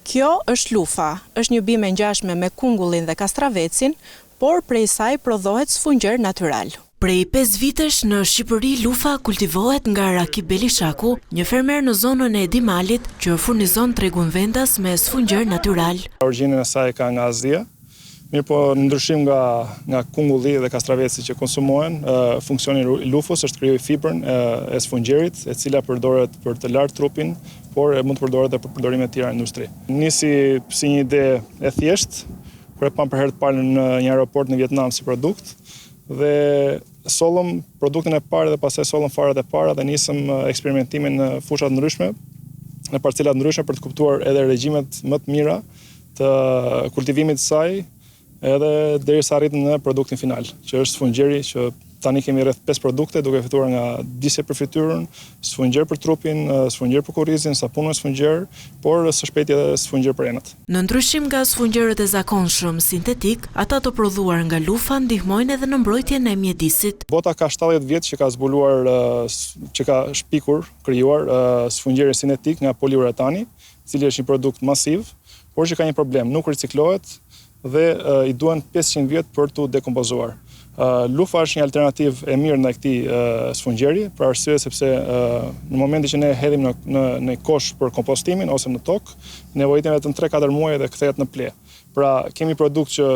Kjo është lufa, është një bimë e ngjashme me kungullin dhe kastravecin, por prej saj prodhohet sfungjer natyral. Prej pesë vitesh në Shqipëri lufa kultivohet nga Rakip Belishaku, një fermer në zonën e Dimalit që furnizon tregun vendas me sfungjer natyral. Origjinën e saj e ka nga Azia, mirëpo në ndryshim nga nga kungulli dhe kastraveci që konsumohen, funksioni i lufës është të krijojë fibrën e sfungjerit, e cila përdoret për të larë trupin, por mund të përdoret edhe për përdorime të tjera në industri. Nisi si një ide e thjeshtë, kur e pamë për herë të parë në një aeroport në Vietnam si produkt dhe sollëm produktin e parë dhe pastaj sollëm farat e para dhe nisëm eksperimentimin në fusha të ndryshme, në parcela të ndryshme për të kuptuar edhe regjimet më të mira të kultivimit të saj, edhe derisa arritëm në produktin final, që është sfungjeri që tani kemi rreth 5 produkte duke fituar nga disqe për fytyrën, sfungjer për trupin, sfungjer për kurrizin, sapun me sfungjer, por së shpejti edhe sfungjer për enët. Në ndryshim nga sfungjerët e zakonshëm sintetikë, ata të prodhuar nga lufa ndihmojnë edhe në mbrojtjen e mjedisit. Bota ka 70 vjet që ka zbuluar, që ka shpikur, krijuar sfungjerin sintetik nga poliuretani, i cili është një produkt masiv, por që ka një problem, nuk riciklohet dhe i duhen 500 vjet për t'u dekompozuar. Lufa është një alternativë e mirë ndaj këtij sfungjeri, për arsye sepse në momentin që ne hedhim në në në kosh për kompostimin ose në tokë, nevojiten vetëm 3-4 muaj dhe kthehet në pleh. Pra, kemi produkt që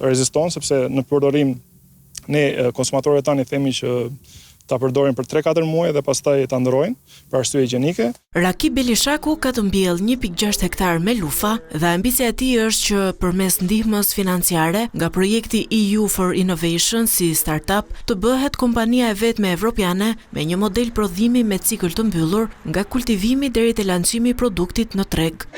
reziston sepse në përdorim Ne konsumatorëve tanë i themi që ta përdorin për 3-4 muaj dhe pastaj ta ndërrojnë për arsye higjienike. Rakip Belishaku ka të mbjellë 1.6 hektarë me lufa dhe ambicia e tij është që përmes ndihmës financiare nga projekti EU for Innovation si startup të bëhet kompania e vetme evropiane me një model prodhimi me cikël të mbyllur nga kultivimi deri te lançimi i produktit në treg.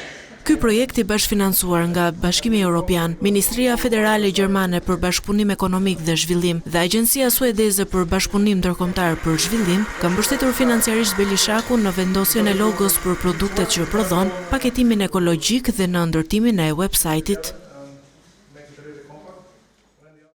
Ky projekt i bashkëfinancuar nga Bashkimi Europian, Ministria Federale Gjermane për Bashkëpunim Ekonomik dhe Zhvillim dhe Agjencia Suedeze për Bashkëpunim Ndërkombëtar për Zhvillim, ka mbështetur financiarisht Belishakun në vendosjen e logos për produktet që prodhon, paketimin ekologjik dhe në ndërtimin e website-it.